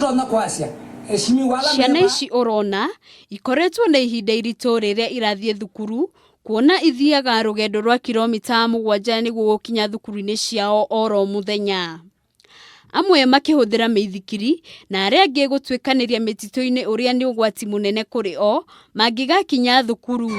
Nĩtũtonya kwasya heshimiwa ala Ciana me ici ũrona ikoretwo na ihinda iritũ rĩrĩa irathiĩ thukuru kuona ithiaga rũgendo rwa kiromita 7 nĩguo gũkinya thukuru-inĩ ciao oro mũthenya. Amwe makĩhũthĩra mĩithikiri na arĩa angĩ gũtuĩkanĩria mĩtitũ-inĩ ũrĩa nĩ ũgwati mũnene kũrĩ o mangĩgakinya thukuru.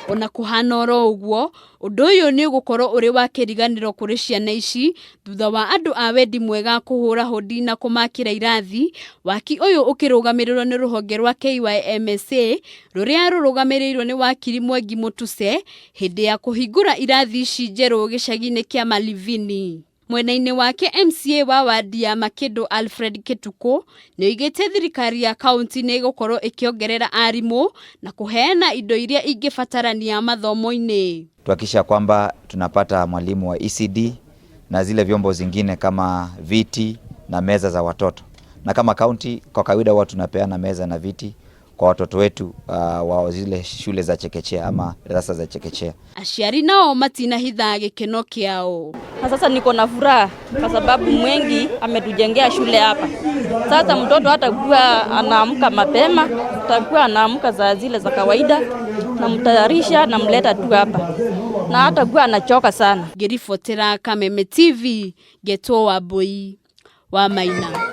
Ona kũhana oro ũguo, ũndũ ũyũ nĩ ũgũkorwo ũrĩ wa kĩriganĩro kũrĩ ciana ici thutha wa andũ a wendi mwega kũhũra hũndi na kũmakĩra irathi, waki ũyũ ũkĩrũgamĩrĩrwo nĩ rũhonge rwa KYMSA rũrĩa rũrũgamĩrĩirwo nĩ wakiri Mwengi Mũtuse hĩndĩ ya kũhingũra irathi ici njerũ gĩcagi-inĩ kĩa Malivini. Mwena-inĩ wake MCA wa wadi ya Makĩndũ Alfred Kĩtukũ nĩoigĩte thirikari ya kaunti nĩ ĩgũkorwo ĩkĩongerera arimũ na kũheana indo iria ingĩbatarania mathomo-inĩ. Tuhakikisha kwamba tunapata mwalimu wa ECD na zile vyombo zingine kama viti na meza za watoto. Na kama kaunti kwa kawaida huwa tunapeana meza na viti kwa watoto wetu wa zile shule za chekechea ama darasa za chekechea. Aciari nao matinahitha gĩkeno kĩao. Na sasa niko na furaha kwa sababu Mwengi ametujengea shule hapa. Sasa mtoto hatakuwa anaamka mapema, atakuwa anaamka saa zile za kawaida, namtayarisha namleta tu hapa, na hatakuwa anachoka sana. Ngĩribotera Kameme TV, Ngetwo Wambui wa Maina.